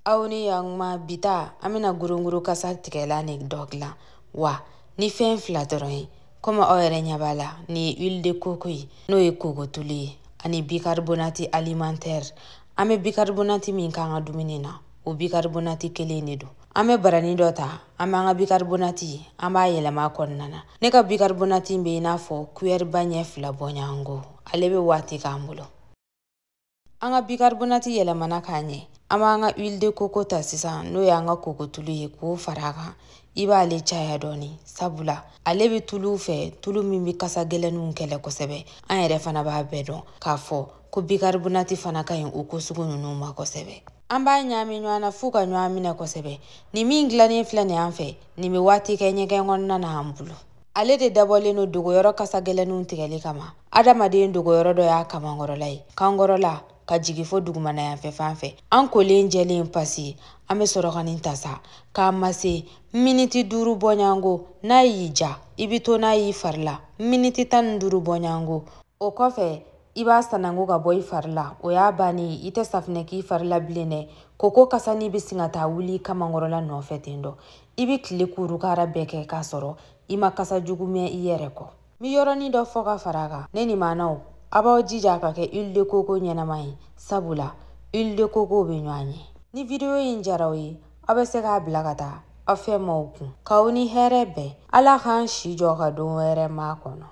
Aw ni yakuma bi ta an bɛna gorongoro kasa tigɛla ni dɔ dilan wa ni fɛn fila dɔrɔn ye. Komi aw yɛrɛ ɲɛ b'a la, nin ye huile de coco ye, n'o ye kokotulu ye, ani bicarbonate alimentaire. An bɛ bicarbonate min k'an ka dumuni na, o bicarbonate kelen de don. An bɛ barani dɔ ta, an b'an ka bicarbonate, an b'a yɛlɛma a kɔnɔna na. Ne ka bicarbonate bɛ i n'a fɔ cuillère ba ɲɛ 2 bɔɲɔgɔnko, ale bɛ waati k'an bolo. An ka bicarbonate yɛlɛmana k'a ɲɛ, an b'an ka huile de coco ta sisan, n'o y'an ka kokotulu ye, k'o fara a kan. I b'ale caya dɔɔni, sabula ale bɛ tulu fɛ, tulu min bɛ kasa gɛlɛnninw kɛlɛ kosɛbɛ. An yɛrɛ fana b'a bɛɛ dɔn k'a fɔ ko bicarbonate fana ka ɲi o ko sugu ninnu ma kosɛbɛ. An b'a ɲagami ɲɔgɔn na f'u ka ɲɔgɔn minɛ kosɛbɛ. Nin min dilannen filɛ nin y'an fɛ, nin bɛ waati kɛ ɲɛgɛn kɔnɔna na an bolo. Ale de dabɔlen don dogoyɔrɔ kasa gɛlɛnninw tigɛli kama. Adamaden dogoyɔrɔ dɔ y'a kamankɔrɔla ye, kankɔrɔla ka jigin fo dugumana yanfɛ fan fɛ. An kolen jɛlen pasi, an bɛ sɔrɔ ka nin ta sa k'a mase miniti 5 bɔɲɔgɔnko. N'a y'i ja, i bɛ to n'a y'i fari la miniti 15 bɔɲɔgɔnko. O kɔfɛ i b'a sanango ka bɔ i fari la, o y'a bannen ye. I tɛ safunɛ k'i fari la bilen dɛ. Koko kasani bɛ sin ka taa wuli i kamankɔrɔla nɔfɛ ten dɔ. I bɛ tile kurukara bɛɛ kɛ k'a sɔrɔ i ma kasa jugu mɛn i yɛrɛ kɔ. N bɛ yɔrɔnin dɔ fɔ ka fara a kan. Ne ni maanaw, a b'aw jija ka kɛ huile de coco ɲɛnama ye, sabula huile de coco bɛ ɲɔgɔn ɲɛ. Ni video in diyara aw ye, aw bɛ se k'a bila ka taa aw fɛ maaw kun. K'aw ni hɛrɛ bɛn. Ala k'an si jɔ ka don wɛrɛ maa kɔnɔ.